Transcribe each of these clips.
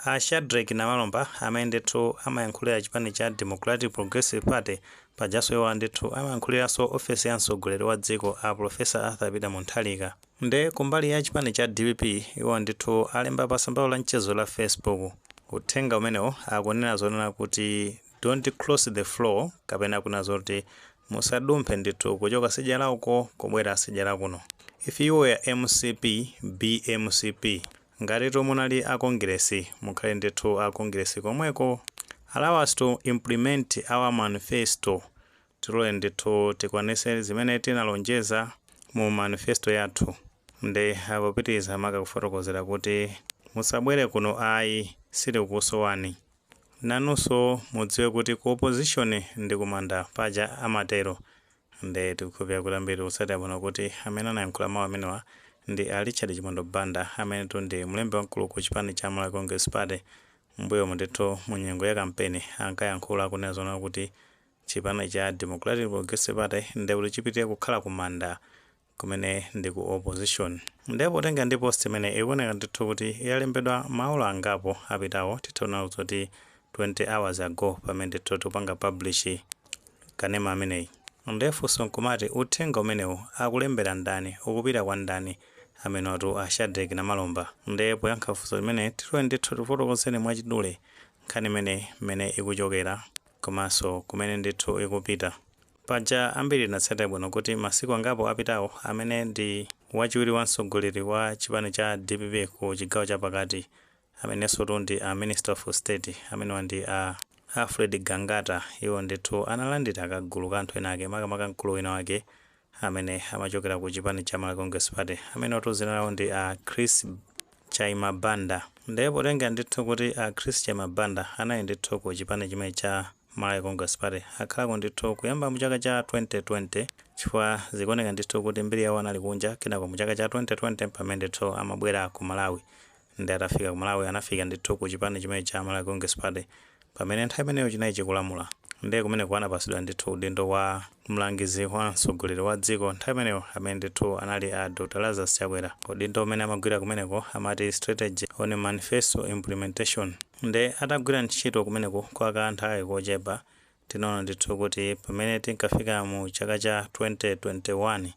A Shadrack Namalomba, amene ndithu amayankhulira chipani cha Democratic Progressive Party, pajanso iwo ndithu amayankhuliranso ofesi ya mtsogoleri wa dziko a Professor Arthur Peter Mutharika. Nde kumbali ya chipani cha DPP, iwo ndithu alemba pa tsamba la mchezo la Facebook uthenga umenewo, akunena zonena kuti "Don't cross the floor", kapena kunena zoti musadumphe ndithu kuchoka sidya lauko kubwera sidya lakuno. "If you were MCP, be MCP." Ngati munali a Kongresi, mukhale ndithu a Kongresi komweko. "Allow us to implement our manifesto." Tilole ndithu tikwanise zimene tinalonjeza mu manifesto yathu. Nde akupitiriza maka kufotokozera kuti musabwere kuno ayi, sitikusowani. Nanunso mudziwe kuti ku opposition ndi kumanda, paja amatero. Nde tikukhulupirira kuti ambiri kutsatira bwino kuti amene anayankhula mawu amenewa ndi a Richard Chimwendo Banda, amene ndi mlembi wamkulu ku chipani cha Malawi Congress Party. Mbuyo ndithu mu nyengo ya kampeni ankayankhula kunena zona kuti chipani cha Democratic Progressive Party ndi kuti chipitire kukhala kumanda, kumene ndi ku opposition. Ndipo potenga ndi post imene ikuoneka ndithu kuti yalembedwa maola angapo apitawo, tithaona kuti 20 hours ago pamene ndithu tikupanga publish kanema ameneyi. Ndefunso nkumati, uthenga umenewu akulembera ndani? Ukupita kwa ndani amenewatu a Shadrack Namalomba? Nde poyankha funso limene, titiwe ndithu tifotokozeni mwachidule nkhani imene, mmene ikuchokera komanso kumene ndithu ikupita. Paja ambiri tinatsatira bwino kuti masiku angapo apitawo, amene ndi wachiwiri wa mtsogoleri wa chipani cha DPP ku chigawo chapakati, amenenso ndi a Minister of State, amenewa ndi a Alfred Gangata, iwo ndithu analandira kagulu ka anthu ena ake, makamaka mkulu wina wake amene amachokera ku chipani cha Malawi Congress Party, amene dzina lawo ndi a Chris Chaima Banda. Ndipo potenga ndithu kuti a Chris Chaima Banda anali ndithu ku chipani chimene cha Malawi Congress Party, akhalako ndithu kuyamba mu chaka cha 2020, chifukwa zikuoneka ndithu kuti mbiri yawo anali kunja. Kenako mu chaka cha 2020 pamene ndithu amabwera ku Malawi, ndi atafika ku Malawi anafika ndithu ku chipani chimene cha Malawi Congress Party pamene nthawi imeneyo chinali chikulamula. Ndiye kumene anapasidwa ndithu udindo wa mlangizi wa mtsogoleri wa dziko nthawi imeneyo, amene ndithu anali a Dr Lazarus Chakwera. Udindo umene amagwira kumeneko amati strategy on manifesto implementation. Nde atagwira ntchito kumeneko kwa kanthawi kochepa, tinaona ndithu kuti pamene tinkafika mu chaka cha 2021,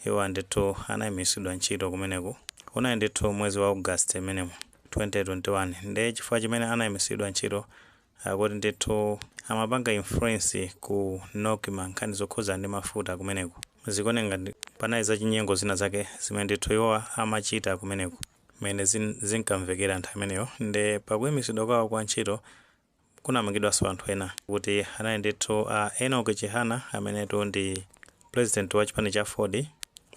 iwo ndithu anayimisidwa ntchito kumeneko. Unali ndithu mwezi wa August imenemo 2021. Nde chifukwa chimene anayimisidwa ntchito, akuti ndithu amapanga influence ku NOCMA nkhani zokhuza ndi mafuta kumeneko. Zikuoneka ngati panali zachinyengo zina zake zimene ndithu iwowa amachita kumeneko, mmene zinkamvekera nthawi imeneyo. Nde pakuyimisidwa kwawo kwa ntchito kunamangidwanso anthu ena, kuti anali ndithu a Enoch Chihana, amenetu ndi president wa chipani cha AFORD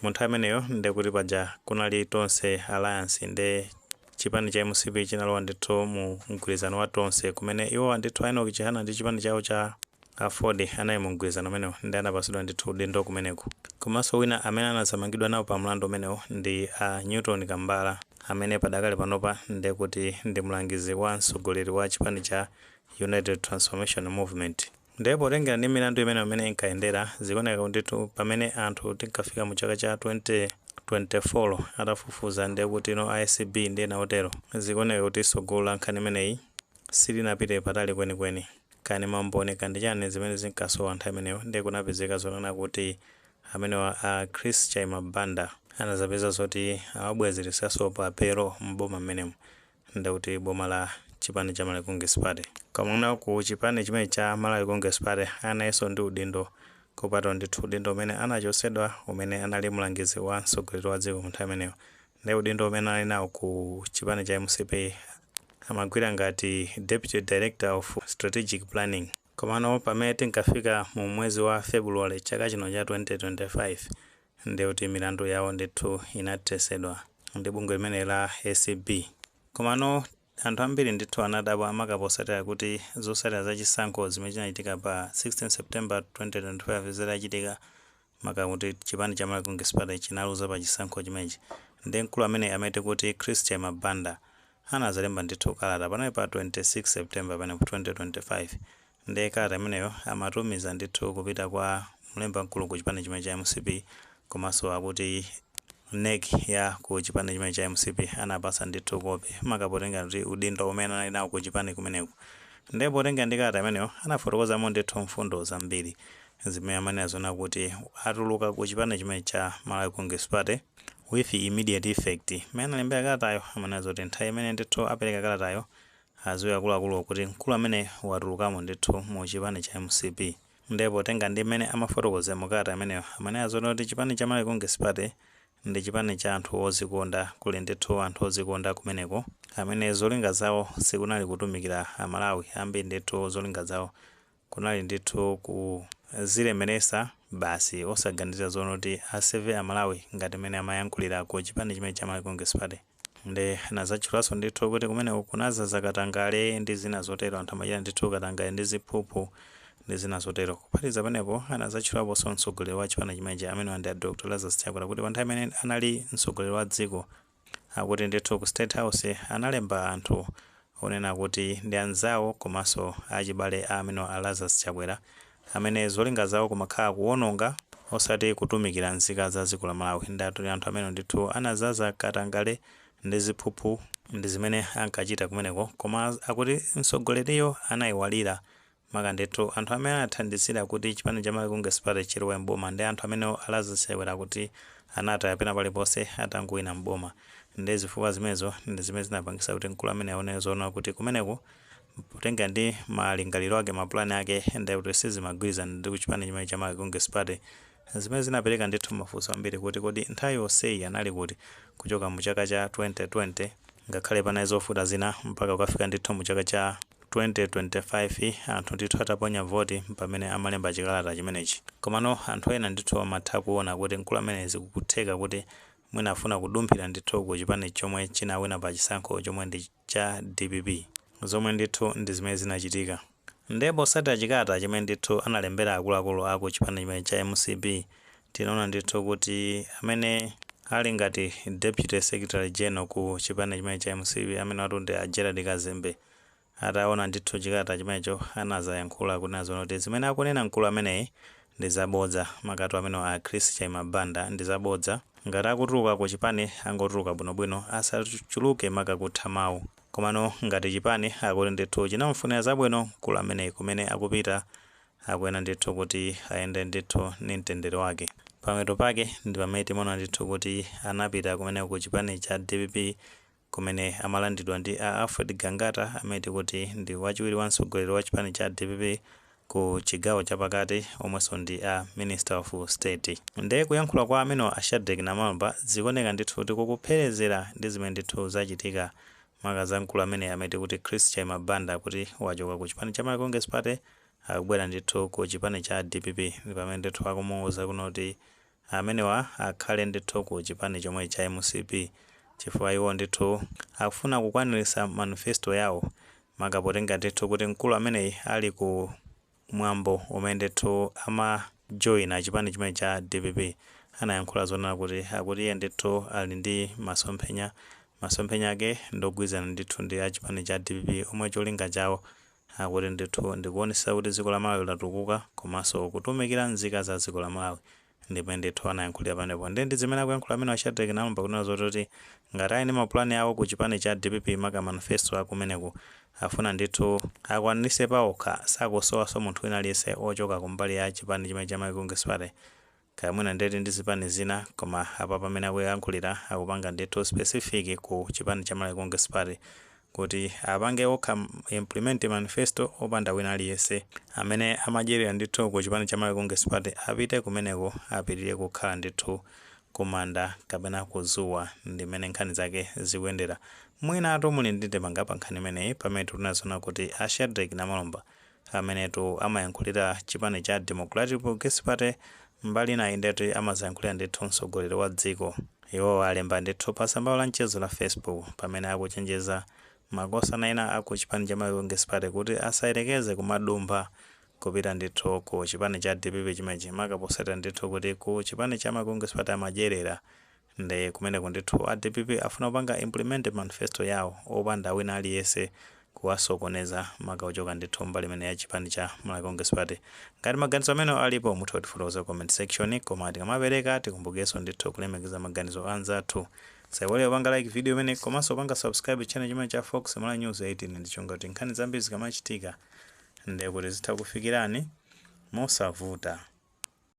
mu nthawi imeneyo. Nde kuti paja kunali Tonse Alliance, nde chipani cha MCP chinalowa ndithu mu mgwirizano wa Tonse, kumene iwowa ndithu a Enoch Chihana ndi chipani chawo cha AFORD anali mu mgwirizano umenewo, ndi anapasidwa ndithu udindo kumeneko. Komanso wina amene anazamangidwa nawo pa mlandu umenewo ndi a Newton Kambala, amene padakali panopa ndi kuti ndi mlangizi wa mtsogoleri wa chipani cha United Transformation Movement. Ndipo potengera ndi milandu imene inkayendera, zikuoneka kuti ndithu pamene anthu tinkafika mu chaka cha 2024, atafufuza ndiye kuti no ACB ndi ena otero, zikuoneka kuti tsogolo la nkhani imeneyi silinapite patali kwenikweni. Kani maumboni kandi chani zimene zinkasowa nthawi imeneyo, ndiye kunapezeka zonena kuti amenewa a Chris Chaima Banda anazapeza zoti awabwezeresanso pa payroll mboma mmenemo, ndikuti boma la chipani cha Malawi Congress Party. Komano ku chipani chimene cha Malawi Congress Party anayenso ndi udindo, kupatula ndithu udindo umene anachosedwa umene anali mlangizi wa mtsogoleri wa dziko mu nthawi imeneyo, ndi udindo umene anali nawo ku chipani cha MCP, amagwira ngati deputy director of strategic planning. Komano pamene tinkafika mu mwezi wa February chaka chino cha 2025, ndikuti milandu yawo ndithu inathesedwa ndi bungwe limene la ACB. Komano anthu ambiri ndithu anadabwa, amakaposatira kuti zotsatira zachisankho zimene chinachitika pa 16 September 2025 zitachitika, maka kuti chipani cha Malawi Congress Party chinaluza pa chisankho chimenechi, ndi mkulu amene amene kuti Chris Chaima Banda anazalemba ndithu kalata panali pa 26 September pamene 2025. Ndi kalata imeneyo amatumiza ndithu kupita kwa mlembi mkulu ku chipani chimene cha MCP, komanso akuti NEC ya ku chipani chimene cha MCP anapasa ndithu kopi, makapotenga kuti udindo umene anali nawo ku chipani kumeneko. Ndipo potenga ndi kalata imeneyo, anafotokozamo ndithu mfundo zambiri zimene amanena zona kuti atuluka ku chipani chimene cha Malawi Congress Party with immediate effect. Mmene analembera kalatayo, amanena zoti nthawi imene ndithu apereka kalatayo, aziwe akuluakulu kuti mkulu amene watulukamo ndithu mu chipani cha MCP. Ndipo tenga ndi mmene amafotokozera mu kalata imeneyo, amanena zoti kuti chipani cha Malawi Congress Party ndi chipani cha anthu ozikonda. Kuli ndithu anthu ozikonda kumeneko amene zolinga zawo sikunali kutumikira Amalawi ambiri. Ndithu zolinga zawo kunali ndithu kuzilemeresa basi, osaganizira zoona kuti aseve Amalawi ngati mmene amayankhulira ku chipani chimene cha Malawi Congress Party. Ndi anazatchulanso ndithu kuti kumeneko kunazaza katangale ndi zina zotero, anthu amachita ndithu katangale ndi ziphuphu ndi zina zotero. Kuphatikiza pamenepo, anazatchulaponso mtsogoleri wa chipani chimenechi, amene ndi a Dr Lazarus Chakwera, kuti pa nthawi imene anali mtsogoleri wa dziko, akuti ndithu ku State House analemba anthu onena kuti ndi anzawo komanso achibale a amene a Lazarus Chakwera, amene zolinga zawo kumakhala kuwononga osati kutumikira nzika za dziko la Malawi. Ndatu anthu amene ndithu anazaza katangale ndi ziphuphu ndi zimene ankachita kumeneko, koma akuti mtsogoleriyo anayiwalira maka ndithu anthu amene anathandizira kuti chipani cha Malawi Congress Party chilowe mboma ndi anthu amene a Lazarus Chakwera kuti anataya pena paliponse atangowina mboma. Ndi zifukwa zimenezo ndi zimene zinapangisa kuti mkulu amene aone zoona kuti kumeneko, potenga ndi malingaliro ake, mapulani ake, ndi kuti sizimagwirizana ndi kuchipani chimene cha Malawi Congress Party, zimene zinapereka ndithu mafunso ambiri kuti kodi nthawi yonseyi anali kuti, kuchoka mu chaka cha 2020, ngakhale panali zovuta zina, mpaka kukafika ndithu mu chaka cha 2025, anthu ndithu ataponya voti, pamene amalemba chikalata chimenechi? Komano anthu ena ndithu amatha kuona kuti mkulu amene zikukutheka kuti mwina afuna kudumphira ndithu ku chipani chomwe chinawina pa chisankho, chomwe ndi cha DPP, zomwe ndithu ndi zimene zinachitika. Ndipo posatira chikalata chimene ndithu analembera akuluakulu aku chipani chimene cha MCP, tinaona ndithu kuti amene ali ngati deputy secretary general ku chipani chimene cha MCP, amene watu ndi a Gerald Kazembe, ataona ndithu chikalata chimenecho, anazayankhula kunena kuti zimene akunena mkulu ameneyi ndi zabodza, makatu amene a Chris Chaima Banda ndi zabodza. Ngati akutuluka ku chipani, angotuluka bwinobwino, asachuluke maka kutha mawu. Komano ngati chipani, akuti ndithu chinamfunira zabwino mkulu ameneyi. Kumene akupita, akuyena ndithu kuti ayende ndithu ndi mtendere wake. Pamapeto pake ndi pamene timaona ndithu kuti anapita kumene ku chipani cha DPP, kumene amalandidwa ndi a Alfred Gangata, amene tikuti ndi wachiwiri wa mtsogoleri wa chipani cha DPP ku chigawo chapakati, omwenso ndi a Minister of State. Ndiye kuyankhula kwa amene a Shadrack Namalomba zikuoneka ndithu kuti kukupherezera ndi zimene ndithu zachitika, maka za mkulu amene amene tikuti Chris Chaima Banda, kuti wachoka ku chipani cha Malawi Congress Party, akubwera ndithu ku chipani cha DPP. Ndi pamene ndithu akumuwuza kuno kuti amenewa akhale ndithu ku chipani chomwe cha MCP, chifukwa iwo ndithu akufuna kukwaniritsa manifesto yawo, maka potenga ndithu kuti mkulu ameneyi ali ku mwambo umene ndithu amajoyina chipani chimene cha DPP, anayankhula zonena kuti akuti iye ndithu ali ndi masomphenya, masomphenya ake ndogwirizana ndithu ndi a chipani cha DPP, omwe cholinga chawo akuti ndithu ndikuonetsa kuti dziko la Malawi latukuka komanso kutumikira nzika za dziko la Malawi. Ndipo ndithu anayankhulira pamenepo. Ndi zimene akuyankhula amene a Shadrack Namalomba, kunena zoti ngati ali ndi mapulani awo ku chipani cha DPP, maka manifesto akumeneko, afuna ndithu akwaniritse pawokha, sakusowanso munthu wina aliyense ochoka kumbali ya chipani chimene cha Malawi Congress Party, kaya mwina ndeti ndi zipani zina. Koma apa pamene akuyankhulira, akupanga ndithu specific ku chipani cha Malawi Congress Party, kuti apange okha implement manifesto opanda wina aliyense. Amene amadyerera ndithu ku chipani cha Malawi Congress Party apite kumeneko, apitirire kukhala ndithu kumanda kapena kuzuwa. Ndimene nkhani zake zikuyendera. Mwinatu muli ndi ndemanga pa nkhani imeneyi, pamene tikunazona kuti a Shadrack Namalomba, amenetu amayankhulira chipani cha Democratic Progressive Party, mbali nayi ndeti amaziyankhulira ndithu mtsogoleri wa dziko, iwo alemba ndithu pa tsamba la mchezo la Facebook, pamene akuchenjeza makosana ena aku chipani cha Malawi Congress Party kuti asayerekeze kumadumpha kupita ndithu ku chipani cha DPP chimenechi, maka posatira ndithu kuti ku chipani cha Malawi Congress Party amadyerera, ndi kumeneko ndithu a DPP afuna kupanga implement manifesto yawo opanda wina aliyense. Kuwasokoneza maka ochoka ndithu mbali imene ya chipani cha Malawi Congress Party. Ngati maganizo amene alipo, mutha kutifotokoza comment section, koma tikamapereka tikumbukenso ndithu kulemekeza maganizo anzathu. Saiwale kupanga like video imene komanso kupanga subscribe channel chimene cha Fox Malawi News 18, ndichonga kuti nkhani zambiri zikamachitika, ndekuti zitha kufikirani mosavuta.